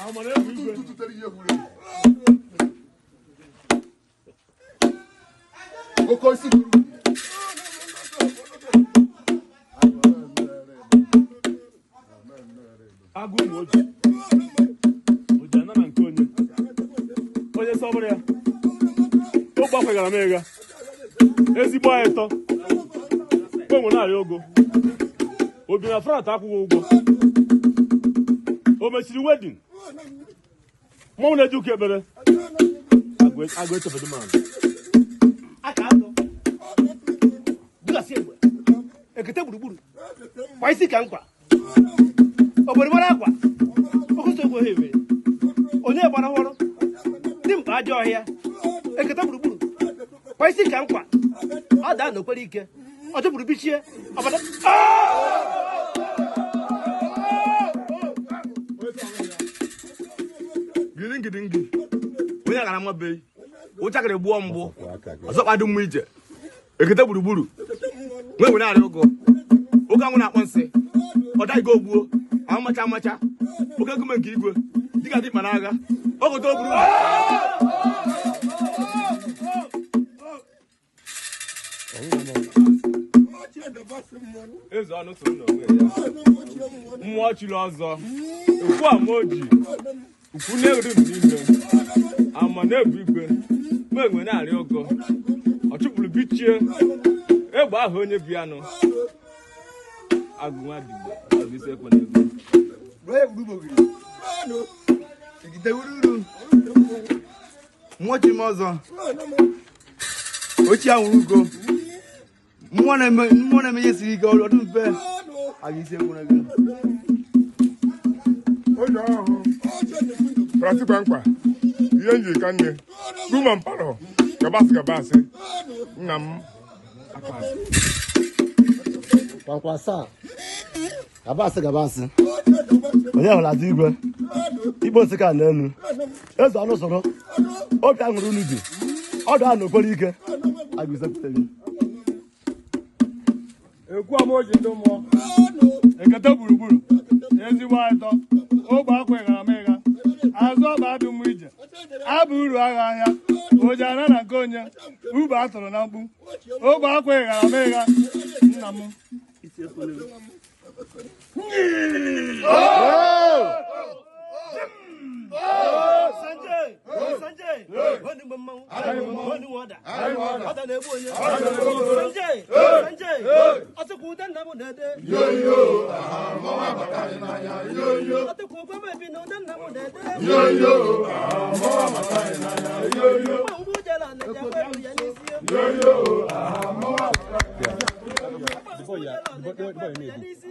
Amara egwu igwe. Oke osisi gburu. Agụ ụmụ oji. Oji ana na nke onye. Onye sọbụrụ ya. O gbakwegara m ịga. Ezigbo anyị tọ. Kwenwe na-arị ogo. Obi na frat akwụghị ụgwọ. O mechiri wedin. Mmọnwụ na-eji ụka ekpere. Agụ echefedu man. Aka atọ bugasị egbe ekete gburugburu kwa isi ka nkwa obodo mara akwa okwusi okwu ha emere onye gbara hụrụ dimkpa ajọ ọhịa ekete gburugburu kwa isi ka nkwa ọ daa n'okwere ike ọ chụpụrụ bichie ọbada. Gidi ngidi ngi onye gara amabeghị ụchakịrị gbuo mgbụ ọzọ kpado mma ije ekete gburugburu nwe were arị ụgụ oge anwụ na-akpọ nsị ọ daghị ogbuo amacha amacha oke nkume nke igwe dịka dịkpa n'agha ogote oburu. Eze ọnụ soro n'onwe ya mmụọ chiri ọzọ ekwu ama oji ukwu na-eru m n'ime ama na-ebu igwe nwe enwe na-arị ụgọ ọ chụpụrụ bichie egbe ahụ onye bianụ agụ nwa digbo agụ isi ekwe na ego. Mmụọ chiri m ọzọ ochie anwụrụ ugo mmụọ na-eme ihe siri ike ọdụ mfe aga isi ekwu ego. Oge ọhụụ Pratikwa nkwa ihe nji ka nne guma mpalọ gabasị gabasị nna m Kwankwa asaa gabasị gabasị onye hụrụ azụ igwe igbo nsịka n'elu eze ọnụ soro obi aṅụrụ unu bi ọdụ a n'okporo ike agụzepụta gị. Ekwu ama oji ndị mmụọ. Ekete gburugburu. Ezigbo atọ. Ogbe akwa ịghara m ịgha. Azụ ọba adụ mma ije. Abụ uru agha ahịa. Oji ana na nke onye. Ube atụrụ na mkpu. Ogbe akwa ịghara m ịgha. Nna m. Sanjay! Sanjay! Onye mgbe mmanwụ, onye nwe ọda, ọda na-egbu onye. Sanjay! Sanjay! Ọtụkwa ude nna m na-ede. Ọtụkwa ukwe m ebi na ude nna m na-ede. Mgbe ujela na-eji akwa ebu ya n'isi. Mgbe ujela na-eji akwa ebu ya n'isi.